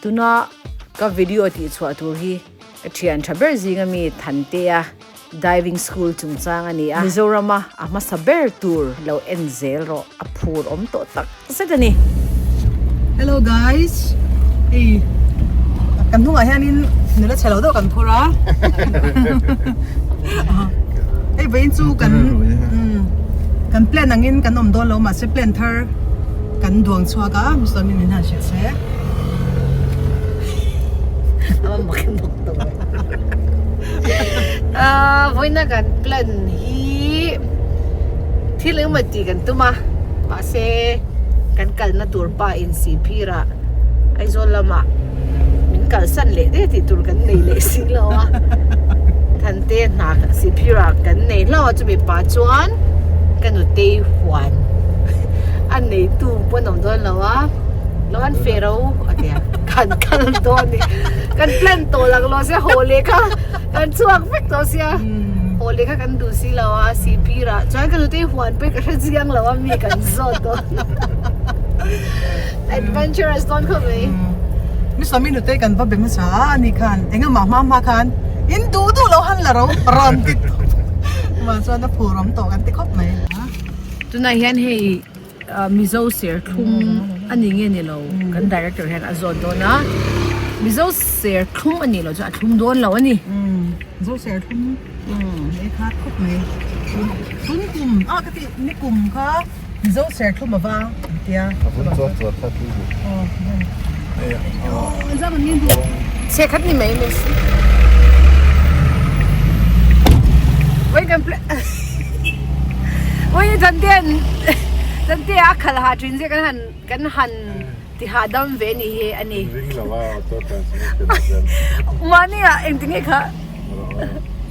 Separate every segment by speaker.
Speaker 1: Tuna ka video tih chhuah tur hi ka thian tha ber zinga mi Thantea Diving School chungchang a ni a. Mizorama a hmasa ber tur lo en zel rawh a phur awm tawh tak zet a ni.
Speaker 2: Hello guys, hei kan hnungah hianin nula chhe lo deuh kan phur a, hei vawiin chu kan kan plan angin kan awm dawn lo mahse plan thar kan duang chhuak a Mizoramin min han hrilh se.
Speaker 1: Vawiina kan plan hi thil engemaw tih kan tum a mahse kan kalna tur pa in Sihphir ah Aizawl lamah min kalsan leh daih tih tur kan nei leh si lo a Thante hna Sihphir ah kan nei hlauh a chumi pa chuan ka nutei huan a neitu pawh an awm dawn lo a lo an feh ro a ti a kan kal dawn a ni kan plan tawh lang lo sia haw leh kha kan chhuak vek tawh sia haw leh kha kan duh si lo a Sihphir ah chuan ka nutei huan pawh hi ka hre chiang lo a mi kan zawt dawn adventurous dawn khawp mai.
Speaker 2: Mi sawmi nutei kan va be hmasa a ani khan engemaw hma hma khan in duh duh lo han la ro rawn ti tawp chuan a phur awm tawh kan ti khawp mai.
Speaker 1: Tunah hian hei Mizo serthlum a ni nge ni lo kan director hian a zawt dawn a Mizo serthlum a nih loh chuan a thlum dawn lo a ni.
Speaker 2: Mizo serthlum ei khat khawp mai. Tun kum ah ka tih ni kum kha Mizo serthlum a vang an tia.
Speaker 3: A vun chuan chuan kha tui duh.
Speaker 1: Chhe khat ni mai miss. Oi kan play. Oi Tante Tante a khal ha thin che kan han kan han ti ha dam ve ni hi ani.
Speaker 3: Ring lo a auto transmission chuan.
Speaker 1: Mani a engtin nge kha.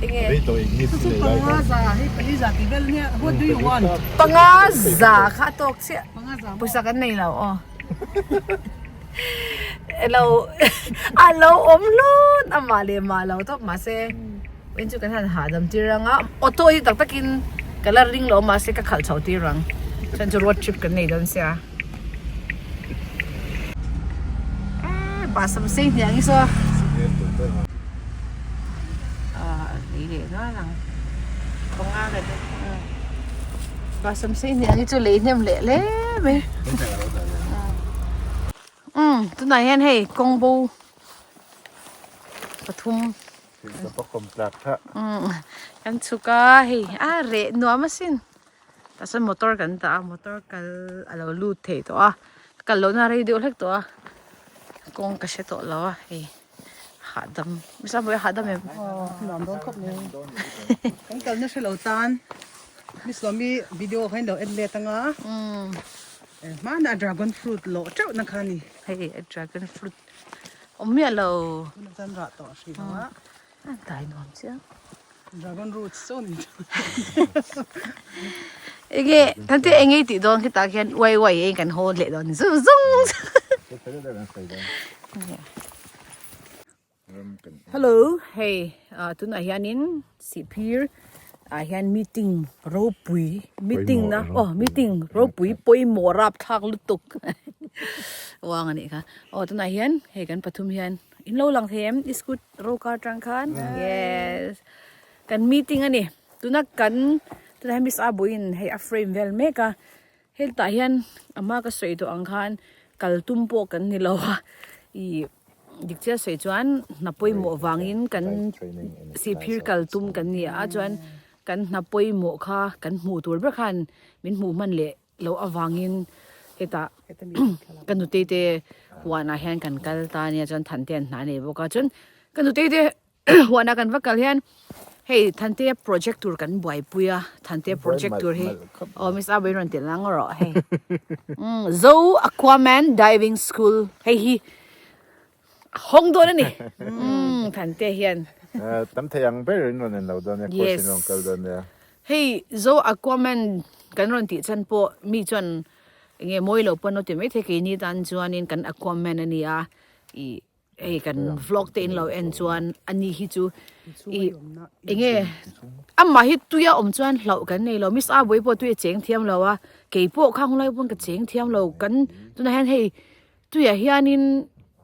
Speaker 1: Enge.
Speaker 3: Rei tawh eng nge
Speaker 2: Chu panga za hei pali za tih vel nia what do you want?
Speaker 1: Panga za kha a tawk chiah. Pawisa kan nei lo aw. Elo a lo awm hlun a mah leh mah lo tawp mahse in chu kan han hahdam tir ang a auto hi tak takin ka la ring lo mahse ka khalh chho tir ang chuan chu road trip kan nei dawn sia bus am sei hniang hi saw ah lei leh nual ang panga ka te bus am sei hniang hi chu lei hnem leh hle mai umm tunah hian hei kawng bo pathum umm kan chhuk a hei a reh nuam asin tah sawn motor kan dah a motor kal a lo lut thei tawh a ka kal lohna a rei deuh hlek tawh a kawng ka hre tawh lo a hei hahdam miss a hahdam em
Speaker 2: aw nuam dawn khawp mai kan kalna hre lo tan miss lawmi video kha in lo en let anga hmanah dragon fruit lawh teuh na kha a ni
Speaker 1: hei dragon fruit awm miah lo
Speaker 2: tunah chuan rah tawh a hrih lo a
Speaker 1: a dai nuam chiang
Speaker 2: dragon roots chu ni
Speaker 1: enge kan te enge tih dawn khi tah khian uai uai eng kan haw leh dawn zung zung hello hei tunah hianin sihphir ah hian meeting ropui meeting na aw meeting ropui pawimawh rapthlak lutuk uang anih kha aw tunah hian hei kan pathum hian in lo lang thei em iskut ro kar tang khan yes kan meeting a ni tuna kan tunah hian miss a buin hei a frame vel mek a hetah hian a hma ka sawi tawh ang khan kal tum pawh kan ni lo a ih dik chiah sawi chuan hna pawimawh vangin kan sihphir kal tum kan ni a chuan kan hna pawimawh kha kan hmuh tur ber khan min hmuh hman leh loh avangin hetah ka nutei te huanah hian kan kal ta ania chuan Thante an hna nei bawk a chuan ka nutei te huanah kan va kal hian hei Thante project tur kan buaipui a Thante project tur hi aw miss a rawn ti lang rawh hei Zo Aquaman Diving School hei hi a hawng dawn a ni Thante hian
Speaker 3: tam thei ang ber in rawn en lo dawn nia course in rawn kal dawn nia
Speaker 1: hei Zo Aquaman kan rawn tih chhan pawh mi chuan enge mawi lo pawn a ti maithei keini tan chuanin kan Aquaman a nia ih hei kan vlog te in lo en chuan ani hi chu ih enge amah hi tuia awm chuan hlauh kan nei lo miss a vawi pawh tui a cheng thiam lo a keipawh khang lai pawn ka cheng thiam lo kan tunah hian hei tuiah hianin.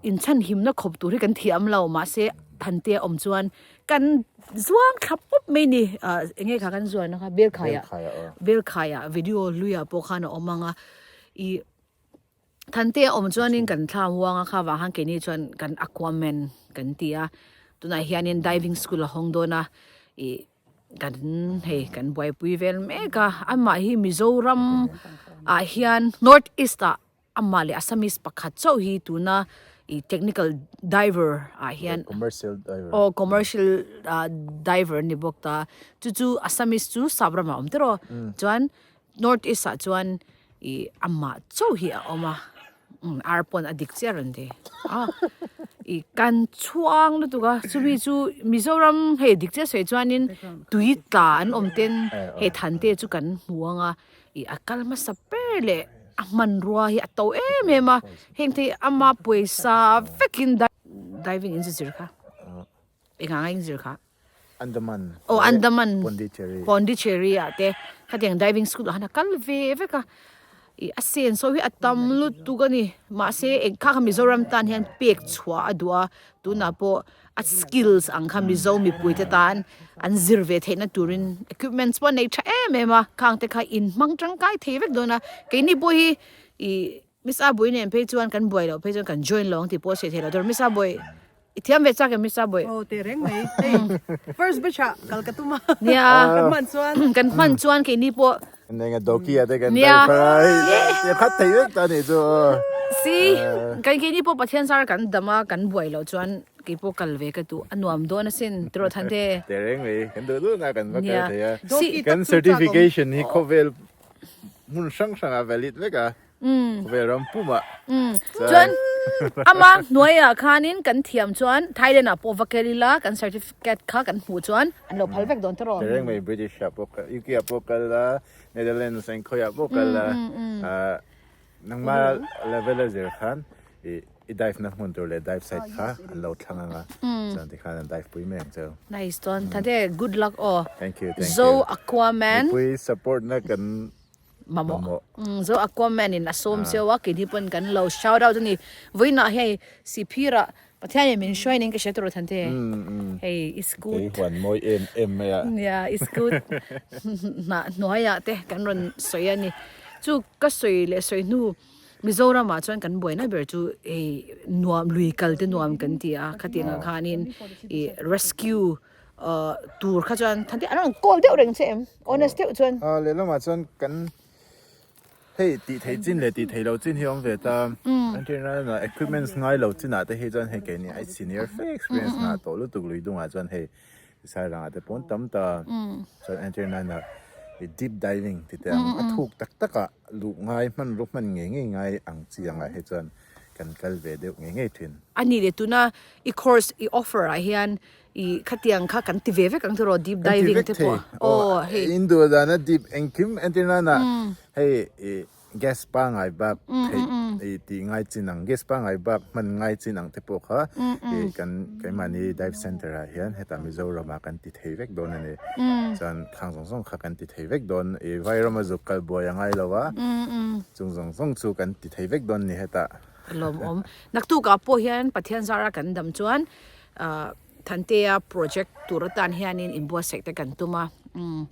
Speaker 1: Inchhanhimna khawp tur hi kan thiam lo, mahse Thantea awm chuan kan zuang thla pawp mai ni. Ah enge kha kan zuan kha Belkhaiah Belkhaiah video hluiah pawh khan a awm ang a, ih Thantea awm chuanin kan thla muang a kha vang khan keini chuan kan Aquaman kan ti a, tunah hianin diving school a hawng dawn a, ih kan hei kan buaipui vel mek a, amah hi Mizoram ah hian North East ah Amah leh Assamese pakhat chauh hi tuna ih technical diver ah hian
Speaker 3: Commercial diver.
Speaker 1: Aw commercial diver ni bawk ta. Chu chu Assamese chu sap ramah a awm tiraw. Chuan North East ah chuan ih amah chauh hi a awm a. Ar pawn a dik chiah rawn ti. A ih kan chhuang lutuk a chumi chu Mizoram hei dik chiah sawi chuanin tui tla an awm ten hei Thante chu kan hmu ang a. Ih a kal hmasa ber leh a hmanrua hi a to em em a heng te hi ama pawisa vekin diving in zir kha eng anga in zir kha
Speaker 3: Andaman
Speaker 1: aw Andaman
Speaker 3: Pondicherry
Speaker 1: Pondicherry ah te khatiang diving school ah khan a kal ve vek a ih a senso hi a tam lutuk a ni mahse eng kha kha Mizoram tan hian pek chhuah a duh a tunah pawh a skills ang kha Mizo mipui te tan an zir ve theihna turin equipments pawh a nei tha em em a khang te kha in hmang tangkai thei vek dawn a keini pawh hi ih Miss Abui nen phei chuan kan buai loh phei chuan kan join lo ang tih pawh a sawi thei lo tur Miss Abui i thiam ve chak em Miss Abui
Speaker 2: Aw teh reng mai hei first batch ah kal ka tum a
Speaker 1: nia
Speaker 2: kan hman chuan
Speaker 1: kan hman chuan keini pawh
Speaker 3: Nenga doki ah te kan driver a hei khat thei vek ta nih chu aw.
Speaker 1: Si kan keini pawh Pathian zar kan dam a kan buai loh chuan keipawh kal ve ka duh a nuam dawn asin tiraw Thante.
Speaker 3: Teh reng mai kan duh duh na kan va kal thei a. Kan certification hi khawvel hmun hrang hrang ah valid vek a. Khawvel ram pumah.
Speaker 1: Chuan ama hnuaiah khanin kan thiam chuan Thailand ah pawh va kel ila kan certificate kha kan hmuh chuan an lo phal vek dawn tiraw.
Speaker 3: Reng mai British ah pawh kal UK ah pawh kal la Netherlands eng khawiah pawh kal la nangma level a zir khan i dive na hmun tur leh dive site kha an lo thlang anga chuan tikhan an dive pui mai ang cheu.
Speaker 1: Nice chuan Thante good luck aw.
Speaker 3: Thank you thank you.
Speaker 1: Zo Aquaman.
Speaker 3: Mipui support na kan
Speaker 1: Mamawh. Zo Aquaman in a sawm cheu a, keini pawn kan lo shout out a ni. Vawiinah hei Siphirah Pathianin min hruai nen ka hria tur Thante. Hei i scoot.
Speaker 3: Kei huan mawi em em mai a.
Speaker 1: Nia, i scoot hnah hnuaiah te kan rawn sawi a ni. Chu ka sawi leh sawi hnu Mizoramah chuan kan buaina ber chu hei nuam lui kal te nuam kan ti a, khatiangah khanin ih rescue tur kha chuan Thante an rawn call deuh reng che em honest deuh chuan.
Speaker 3: A lehlamah chuan kan hei tih theih chin leh tih theih loh chin hi a awm ve ta entirna equipments ngai lo chinah te hi chuan hei keini ai senior fe experience nghah tawh lutuk lui dungah chuan hei sairangah te pawn tam ta chuan entirna deep diving ti te ang a thuk tak takah luh ngai hmanrua hman ngei ngei ngai ang chi angah hi chuan kan kal ve deuh ngei ngei thin.
Speaker 1: A nih leh tuna i course i offer ah hian I khatiang kha kan ti ve vek ang tiraw deep diving te pawh.
Speaker 3: Aw hei. In duh dana deep engkim entir nana hei i gas pangai bak theih i tih ngai chin ang gas pangai bak hman ngai chin ang te pawh kha i kan keimahni dive center ah hian heta Mizoram ah kan ti thei vek dawn a ni. Chuan khang zawng zawng kha kan ti thei vek dawn i Vairam a zuk kal buai a ngai lo a chung zawng zawng chu kan ti thei vek dawn a ni hetah.
Speaker 1: Lawmawm. Naktukah pawh hian Pathian zara kan dam chuan Thantea project tur atan hianin inbuatsaih te kan tum a umm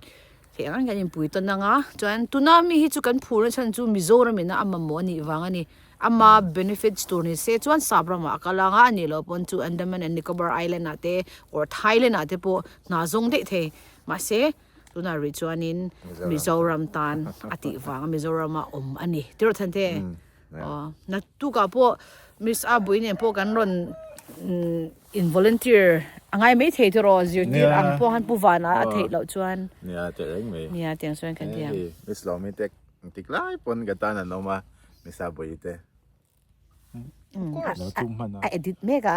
Speaker 1: hei ang hian inpui tawn ang a chuan tuna mi hi chu kan phur na chhan chu Mizoram ina a mamawh a nih vang a ni ama benefits tur ni se chuan sap ramah a kal ang a a nih loh pawn chu Andaman and Nicobar Island ah te or Thailand ah te pawh hna zawng daih thei mahse tunah rih chuanin Mizoram tan a tih vang a Mizoram a awm a ni tiraw Thante. Aw naktukah pawh Miss Abui nen pawh kan rawn in volunteer a ngai mai thei tiraw zirtir ang pawh khan Pu Vana a theih loh chuan.
Speaker 3: Nia teh reng mai.
Speaker 1: Nia tiang chuan kan ti ang.
Speaker 3: Miss Lawmi te engtik lai pawn ka tan an awm a Miss Abui te.
Speaker 1: Lo tum hman a. A edit mek a.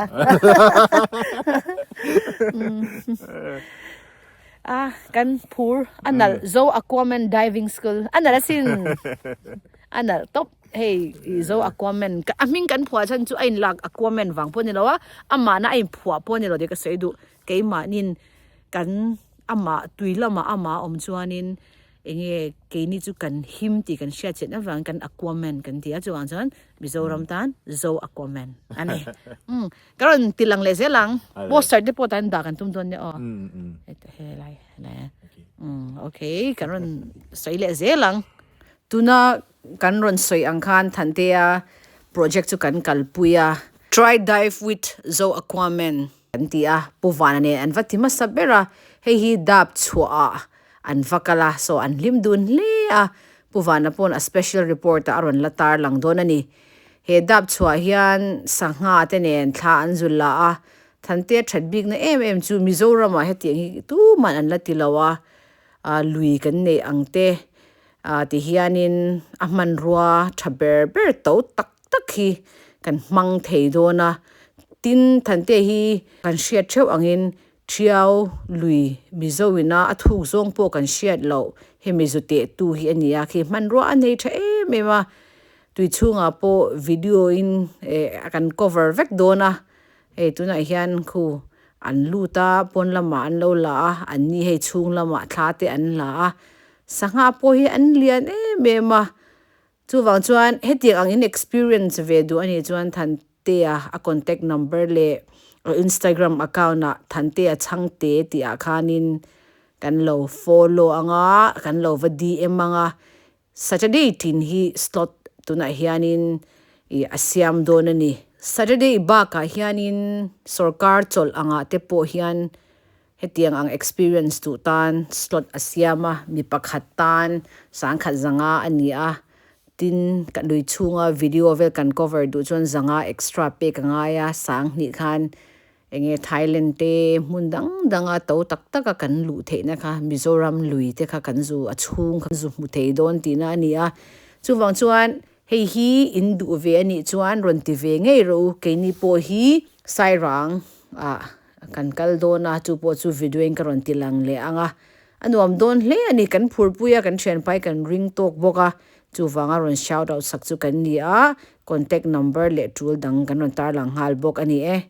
Speaker 1: A kan phur a nalh Zo Aquaman Diving School a nalh asin. A nalh tawp hei i Zo Aquaman a hming kan phuah chhan chu a inlak Aquaman vang pawh a ni lo a, amahna a inphuah pawh a ni lo tih ka sawi duh. Keimahnin kan amah tui lamah amah a awm chuanin. Enge keini chu kan him tih kan hriat chian avangin kan Aquaman kan ti a, chuvang chuan Mizoram tan Zo Aquaman a ni. Umm ka rawn ti lang leh zel ang, poster te pawh tan dah kan tum dawn nia aw. Helai helai umm okay kan rawn sawi leh zel ang. Tuna kan rawn sawi ang khan Thantea project chu kan kalpui a, Try Dive with Zo Aquaman kan ti a, Pu Vana nen an va ti hmasa ber a, hei hi dap chhuah ah an va kal a, so an hlim dun hle a, Pu Vana pawn a special report ah a rawn la tar lang dawn a ni. He dap chhuah hian sangha te nen thla an zul la a, Thantea that bikna em em chu Mizoram ah hetiang hi tuman an la ti lo a, lui kan neih ang te ah ti hianin a hmanrua tha ber ber to tak tak hi kan hmang thei dawn a, tin Thante hi kan hriat theuh angin Thiau lui Mizo ina a thuk zawng pawh kan hriat loh hemi zu teh tu hi a ni a, khi hmanrua a nei tha em em a, tui chhungah pawh video in eh kan cover vek dawn a, hei tunah hian khu an lut a pawn lamah an lo la a, an ni hei chhung lamah thla te an la a, sangha pawh hi an lian em em a, chuvang chuan hetiang ang in experience ve duh a nih chuan Thantea a contact number leh a Instagram account ah Thantea Chhangte tih ah khanin kan lo follow ang a, kan lo va DM ang a. Saturday tin hi slot tunah hianin ih a siam dawn a ni. Saturday bakah hianin sorkar chawlh angah te pawh hian hetiang ang experience duh tan slot a siam a, mi pakhat tan sangkhat zanga a ni a, tin ka lui chhunga video vel kan cover duh chuan zanga extra pek a ngai a, sanghnih khan Enge Thailand te hmun dang dang a to tak tak a kan luh theihna kha Mizoram lui te kha kan zu a chhung kha zu hmu thei dawn tihna a ni a. Chuvang chuan hei hi in duh ve a nih chuan rawn ti ve ngei rawh u. Keini pawh hi Sairang ah kan kal dawn a, chu pawh chu video in ka rawn ti lang leh ang a. A nuam dawn hle a ni, kan phurpui a, kan thianpai kan ring tawk bawk a, chuvanga rawn shout out sak chu kan ni a, contact number leh tul dang kan rawn tarlang nghal bawk a ni e.